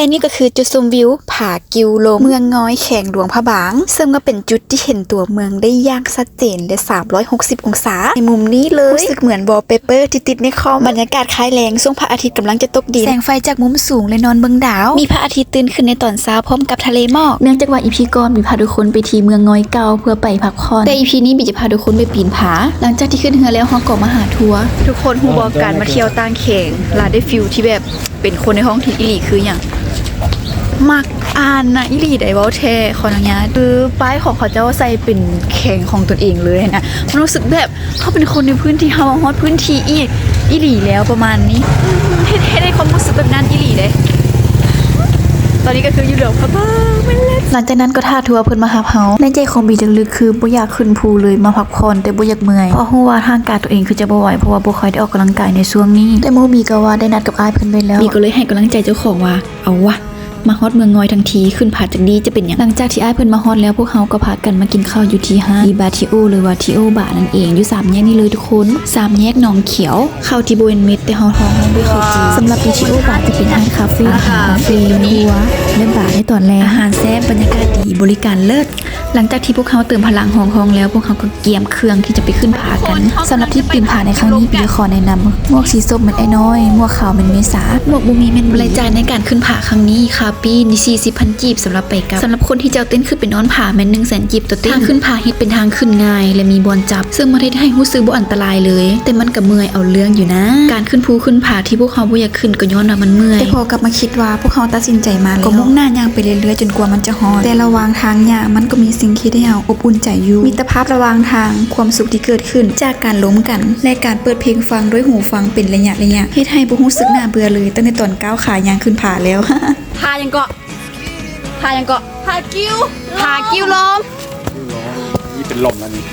ອັນນີ້ກໍຄືຈຸດຊົມວິວຜາກິວລົມ ເມືອງງອຍ ແຂວງຫຼວງພະບາງ ເຊິ່ງກໍເປັນຈຸດທີ່ເຫັນຕົວເມືອງໄດ້ຢ່າງຊັດເຈນ ແລະ ສາມຮ້ອຍຫົກສິບອົງສາ ໃນມຸມນີ້ເລີຍ. ຮູ້ສຶກເໝືອນ wallpaper ທີ່ຕິດໃນຄອມ. ບັນຍາກາດຄ້າຍແລງ ຊ່ວງພະອາທິດກຳລັງຈະຕົກດິນ. ແສງໄຟຈາກມຸມສູງ ແລະ ນອນເບິ່ງດາວ. ມີພະອາທິດຕື່ນຂຶ້ນໃນຕອນເຊົ້າ ພ້ອມກັບທະເລໝອກ. ເນື່ອງຈາກວ່າ ອີ ພີ ກ່ອນ ມີພາທຸກຄົນໄປທີ່ເມືອງງອຍເກົ່າ ເພື່ອໄປພັກຜ່ອນ, ແຕ່ ອີ ພີ ນີ້ ບີຈະພາທຸກຄົນໄປປີນຜາ. ຫຼັງຈາກທີ່ຂຶ້ນເຮືອແລ້ວ ເຮົາກໍມາຫາທົວ. ທຸກຄົນຮູ້ບໍ່ ການມາທ່ຽວຕ່າງແຂວງ ແລະ ໄດ້ຟີລທີ່ແບບ ເປັນຄົນໃນທ້ອງຖິ່ນອີ່ຫຼີຄືຫຍັງ? ມັກອ່ານນະ ອີ່ຫຼີໃດ໋ ເວົ້າແທ້ ຂໍອະນຸຍາດ. ຄືປ້າຍຂອງເຂົາເຈົ້າໃສ່ເປັນແຂວງຂອງຕົນເອງເລີຍນະ. ມັນຮູ້ສຶກແບບເຮົາເປັນຄົນໃນພື້ນທີ່ ເຮົາມາຮອດພື້ນທີ່ອີກ ອີ່ຫຼີແລ້ວ ປະມານນີ້. ເຮັດ ເຮັດໃຫ້ຄວາມຮູ້ສຶກແບບນັ້ນອີ່ຫຼີເດ້. ຕອນນີ້ກໍຄືຢູ່ຫຼວງພະບາງແມ່ນແຫຼະ. ຫຼັງຈາກນັ້ນກໍຖ້າທົວເພິ່ນມາຮັບເຮົາ. ໃນໃຈຂອງບີເລິກໆ ຄືບໍ່ຢາກຂຶ້ນພູເລີຍ ມາພັກຜ່ອນແຕ່ບໍ່ຢາກເມື່ອຍ ເພາະຮູ້ວ່າຮ່າງກາຍຕົວເອງຄືຈະບໍ່ໄຫວ ເພາະວ່າບໍ່ຄ່ອຍໄດ້ອອກກຳລັງກາຍໃນຊ່ວງນີ້. ແຕ່ໝູ່ບີກໍວ່າໄດ້ນັດກັບອ້າຍເພິ່ນໄວ້ແລ້ວ. ບີກໍເລີຍໃຫ້ກຳລັງໃຈເຈົ້າຂອງວ່າ ເອົາວະ ມາຮອດເມືອງງອຍທັງທີ ຂຶ້ນຜາຈັກດີ້ຈະເປັນຫຍັງ? ຫຼັງຈາກທີ່ອ້າຍເພິ່ນມາຮອດແລ້ວ ພວກເຮົາກໍພາກັນມາກິນເຂົ້າຢູ່ທີ່ຮ້ານ Bar to Go ຫຼືວ່າ To Go Bar ນັ້ນເອງ ຢູ່ສາມແຍກນີ້ເລີຍທຸກຄົນ ສາມແຍກໜອງຂຽວ. ເຂົ້າທີ່ບໍ່ແມ່ນເມັດ ແຕ່ເຮົາທ້ອງຮ້ອງດ້ວຍເຂົ້າຈີ່. ສຳລັບ Bar to Go Bar ຈະເປັນຮ້ານຄາເຟ ອາຫານ ຄາເຟ ຄົວ ແລະ ບາໃນຕອນແລງ. ອາຫານແຊບ, ບັນຍາກາດດີ, ບໍລິການເລີດ. ຫຼັງຈາກທີ່ພວກເຮົາເຕີມພະລັງຮອງທ້ອງແລ້ວ, ພວກເຮົາກໍກຽມເຄື່ອງທີ່ຈະໄປຂຶ້ນຜາກັນ. ສຳລັບທຣິບປີນຜາໃນຄັ້ງນີ້, ບີຂໍແນະນຳ ໝວກສີສົ້ມແມ່ນອ້າຍນ້ອຍ, ໝວກຂາວແມ່ນເມສາ. ໝວກບໍ່ມີແມ່ນບີ. ລາຍຈ່າຍໃນການຂຶ້ນຜາຄັ້ງນີ້, ຄ່າປີ້ນີ້ ສີ່ສິບພັນກີບ ສຳລັບໄປກັບ. ສຳລັບຄົນທີ່ຈະເອົາເຕັນຂຶ້ນໄປນອນຜາແມ່ນ ໜຶ່ງແສນກີບຕໍ່ເຕັນ. ທາງຂຶ້ນຜາເຮັດເປັນທາງຂຶ້ນງ່າຍ ແລະ ມີບ່ອນຈັບ, ເຊິ່ງມັນເຮັດໃຫ້ຮູ້ສຶກບໍ່ອັນຕະລາຍເລີຍ, ແຕ່ມັນກໍເມື່ອຍເອົາເລື່ອງຢູ່ນະ. ການຂຶ້ນພູຂຶ້ນຜາທີ່ພວກເຮົາບໍ່ຢາກຂຶ້ນ ກໍຍ້ອນວ່າມັນເມື່ອຍ. ແຕ່ພໍກັບມາຄິດວ່າພວກເຮົາຕັດສິນໃຈມາແລ້ວ, ກໍມຸ່ງໜ້າຍ່າງໄປເລື້ອຍໆ ຈົນກວ່າມັນຈະຮອດ. ແຕ່ລະຫວ່າງທາງຍ່າງ, ມັນກໍມີສິ່ງທີ່ເຮັດໃຫ້ເຮົາອົບອຸ່ນໃຈຢູ່. ມິດຕະພາບລະຫວ່າງທາງ, ຄວາມສຸກທີ່ເກີດຂຶ້ນຈາກການລົມກັນ ແລະ ການເປີດເພງຟັງດ້ວຍຫູຟັງເປັນໄລຍະໆ ເຮັດໃຫ້ບໍ່ຮູ້ສຶກໜ້າເບື່ອເລີຍ ຕັ້ງແຕ່ຕອນກ້າວຂາຍ່າງຂຶ້ນຜາແລ້ວ. ຜາຫຍັງເກາະ? ຜາຫຍັງເກາະ? ຜາກິວ ຜາກິວລົມ. ນີ້ເປັນລົມແລ້ວນີ້.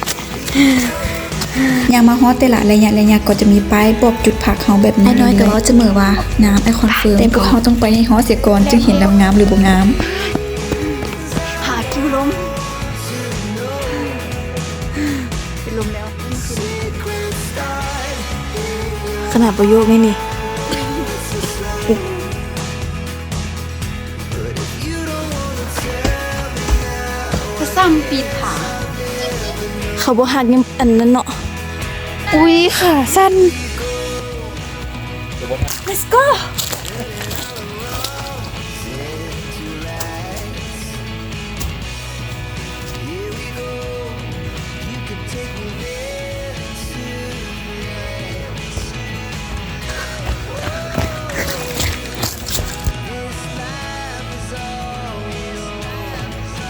ຍ່າງມາຮອດແຕ່ລະໄລຍະໆ ກໍຈະມີປ້າຍບອກຈຸດພັກເຮົາແບບນີ້. ອ້າຍນ້ອຍກໍເວົ້າສະເໝີວ່າ ງາມ, I confirm, ແຕ່ພວກເຮົາຕ້ອງໄປໃຫ້ຮອດເສຍກ່ອນ ຈຶ່ງເຫັນວ່າງາມ ຫຼື ບໍ່ງາມ. ຜາກິວລົມ. ເປັນລົມແລ້ວ. ຂະໜາດບໍ່ໂຍກນີ້ນີ້. ກະຊ່ຳປີນຜາ. ເຂົາບໍ່ຮັກຍັງອັນນັ້ນເນາະ. ອຸ້ຍ ຂາສັ່ນ. Let's go.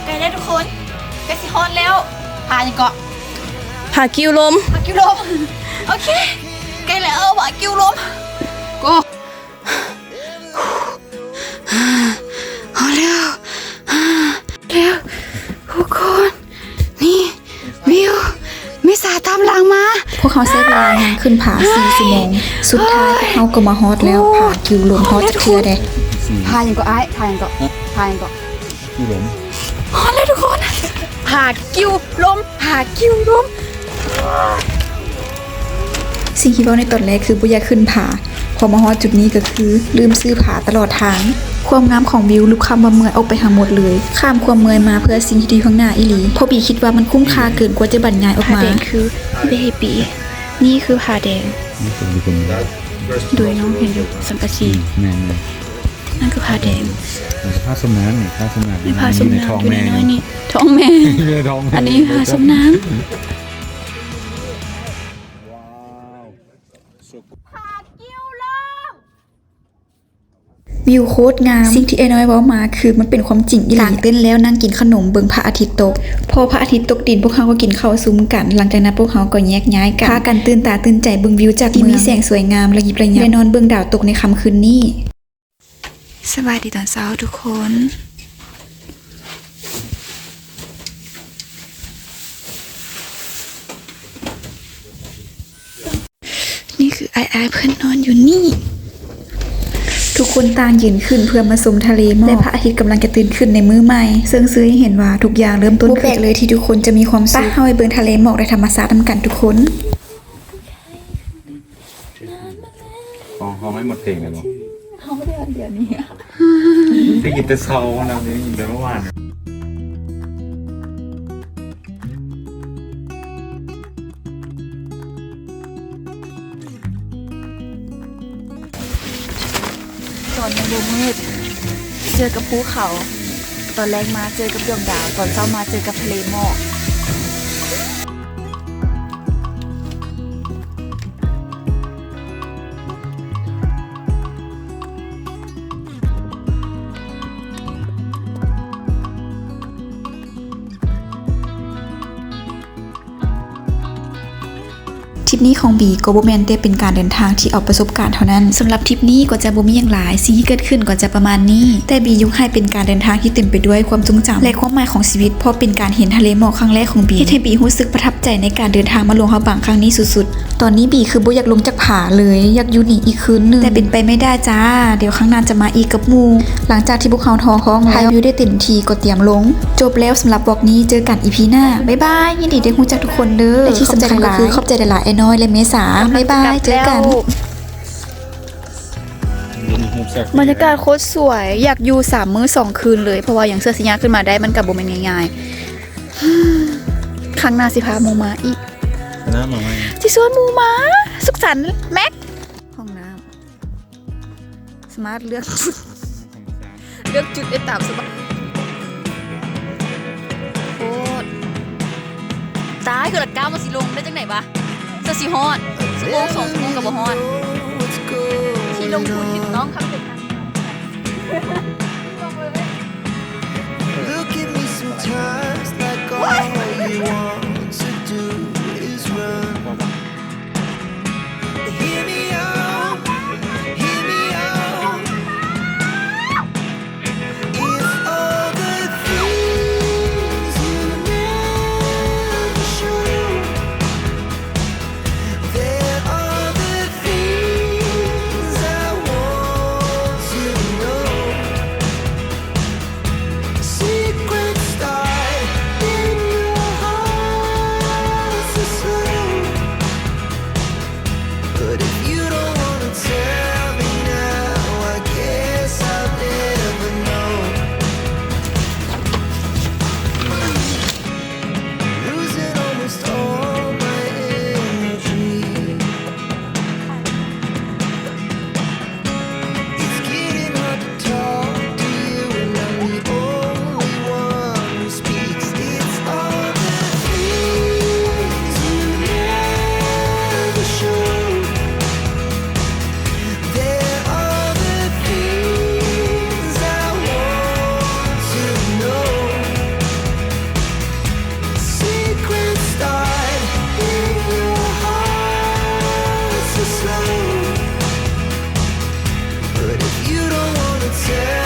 ໃກ້ແລ້ວທຸກຄົນ ໃກ້ຊິຮອດແລ້ວ. ຜາຫຍັງເກາະ? ຜາກິວລົມ. ຜາກິວລົມ. ໂອເຄ ໃກ້ແລ້ວ ຜາກິວລົມ. Go. ຮອດແລ້ວ ແລ້ວທຸກຄົນ. ນີ້ ວິວ ເມສາຕາມຫຼັງມາ. ພວກເຮົາໃຊ້ເວລາຍ່າງຂຶ້ນຜາສີ່ຊົ່ວໂມງ. ສຸດທ້າຍພວກເຮົາກໍມາຮອດແລ້ວ. ຜາກິວລົມຮອດຈັກເທື່ອເດ້. ຜາຫຍັງເກາະອ້າຍ? ຜາຫຍັງເກາະ? ຜາຫຍັງເກາະ? ກິວລົມ. ຮອດແລ້ວທຸກຄົນ. ຜາກິວລົມ. ຜາກິວລົມ. ສິ່ງທີ່ເວົ້າໃນຕອນແລກຄືບໍ່ຢາກຂຶ້ນຜາ. ພໍມາຮອດຈຸດນີ້ກໍຄືລືມຊື້ຜ້າຕະຫຼອດທາງ. ຄວາມງາມຂອງວິວລຸກຄຳວ່າເມື່ອຍອອກໄປທັງໝົດເລີຍ. ຂ້າມຄວາມເມື່ອຍມາເພື່ອສິ່ງທີ່ຢູ່ຂ້າງໜ້າອີ່ຫຼີ. ເພາະບີຄິດວ່າມັນຄຸ້ມຄ່າເກີນກວ່າຈະບັນຍາຍອອກມາ. ຜາແດງຄືເບບີ. ນີ້ຄືຜາແດງ. ໂດຍນ້ອງເຫັນຢູ່ສັງກະສີ. ແມ່ນໆ. ນັ້ນຄືຜາແດງ. ຜາສົມນາງນີ້ ຜາສົມນາງ. ມີຜາສົມນາງຢູ່ໃນນ້ອຍນີ້. ທ້ອງແມ່. ຢູ່ໃນທ້ອງແມ່. ອັນນີ້ຜາສົມນາງ. ວິວໂຄດງາມ. ສິ່ງທີ່ອ້າຍນ້ອຍເວົ້າມາຄືມັນເປັນຄວາມຈິງອີ່ຫຼີ. ກາງເຕັນແລ້ວນັ່ງກິນຂະໜົມເບິ່ງພະອາທິດຕົກ. ພໍພະອາທິດຕົກດິນ ພວກເຮົາກໍກິນເຂົ້າຊຸມກັນ. ຫຼັງຈາກນັ້ນພວກເຮົາກໍແຍກຍ້າຍກັນ. ພາກັນຕື່ນຕາຕື່ນໃຈເບິ່ງວິວຈາກເມືອງທີ່ມີແສງສວຍງາມລະຍິບລະຍັບ ແລະ ນອນເບິ່ງດາວຕົກໃນຄ່ຳຄືນນີ້. ສະບາຍດີຕອນເຊົ້າທຸກຄົນ. ນີ້ຄືອ້າຍໆເພິ່ນນອນຢູ່ນີ້. ທຸກຄົນຕ່າງຢືນຂຶ້ນເພື່ອມາຊົມທະເລໝອກ ແລະ ພະອາທິດກຳລັງຈະຕື່ນຂຶ້ນໃນມື້ໃໝ່, ເຊິ່ງສື່ໃຫ້ເຫັນວ່າທຸກຢ່າງເລີ່ມຕົ້ນຂຶ້ນ. ບໍ່ແປກເລີຍທີ່ທຸກຄົນຈະມີຄວາມສຸກ. ປະ ເຮົາໄປເບິ່ງທະເລໝອກ ແລະ ທຳມະຊາດນຳກັນທຸກຄົນ. ຮ້ອງ ຮ້ອງໃຫ້ໝົດເພງເລີຍບໍ່? ໄດ້ອັນດຽວນີ້ ໄດ້ຍິນແຕ່ເຊົ້ານະ ໄດ້ຍິນແຕ່ເມື່ອວານ. ຕອນຍັງບໍ່ມືດ ເຈີກັບພູເຂົາ, ຕອນແລງມາເຈີກັບດວງດາວ, ຕອນເຊົ້າມາເຈີກັບທະເລໝອກ. ທຣິບນີ້ຂອງບີກໍບໍ່ແມ່ນແຕ່ເປັນການເດີນທາງທີ່ເອົາປະສົບການເທົ່ານັ້ນ. ສຳລັບທຣິບນີ້ກໍຈະບໍ່ມີຫຍັງຫຼາຍ, ສິ່ງທີ່ເກີດຂຶ້ນກໍຈະປະມານນີ້, ແຕ່ບີຍົກໃຫ້ເປັນການເດີນທາງທີ່ເຕັມໄປດ້ວຍຄວາມຊົງຈຳ ແລະ ຄວາມໝາຍຂອງຊີວິດ, ເພາະເປັນການເຫັນທະເລໝອກຄັ້ງແລກຂອງບີ, ເຮັດໃຫ້ບີຮູ້ສຶກປະທັບໃຈໃນການເດີນທາງມາຫຼວງພະບາງຄັ້ງນີ້ສຸດໆ. ຕອນນີ້ບີຄືບໍ່ຢາກລົງຈັກຜາເລີຍ, ຢາກຢູ່ນີ້ອີກຄືນໜຶ່ງ, ແຕ່ເປັນໄປໄມ່ໄດ້ຈ້າ. ດຽວຄັ້ງໜ້າຈະມາອີກກັບໝູ່. ຫຼັງຈາກທີ່ພວກເຮົາທໍຮ້ອງແລ້ວ, ຖ່າຍວິວໄດ້ເຕັມທີ່ກໍຕຽມລົງ. ຈົບແລ້ວສຳລັບວລັອກນີ້, ເຈີກັນອີພີໜ້າ. ບາຍບາຍ, ຍິນດີໄດ້ຮູ້ຈັກທຸກຄົນເດີ ແລະ ທີ່ສຳຄັນກໍຄືຂອບໃຈຫຼາຍໆ ອ້າຍນ້ອຍ ແລະ ເມສາ. ບາຍບາຍ, ເຈີກັນ. ບັນຍາກາດໂຄດສວຍ, ຢາກຢູ່ສາມມື້ສອງຄືນເລີຍ, ເພາະວ່າຫຍັງເທື່ອຊິຍ່າງຂຶ້ນມາໄດ້ ມັນກໍບໍ່ແມ່ນງ່າຍໆ. ຄັ້ງໜ້າຊິພາໝູ່ມາອີກ. ຊິຊວນໝູ່ມາ ສຸກສັນແມັກ. ຫ້ອງນ້ຳ ສາມາດເລືອກຈຸດ ເລືອກຈຸດໄດ້ຕາມສະບາຍ. ໂຄດ ຕາຍ ຄືລະກ້າວມັນຊິລົງໄດ້ຈັ່ງໃດວະ? ຈະຊິຮອດ ຊົ່ວໂມງສອງຊົ່ວໂມງກໍບໍ່ຮອດ. ທີ່ລົງທຶນຖືກຕ້ອງຄັບເປັນ Look at me sometimes like all you want to do is run. Hear me out, hear me out. It's all the things you never show. There are the things I want to know. Secrets die in your heart so slow. But if you don't wanna tell me now, I guess I'll never know. Losing almost all my energy. It's getting hard to talk to you, and I'm the only one who speaks. It's all the things you never show. There are the things I want to know. Secrets die in your heart so slow. But if you don't wanna tell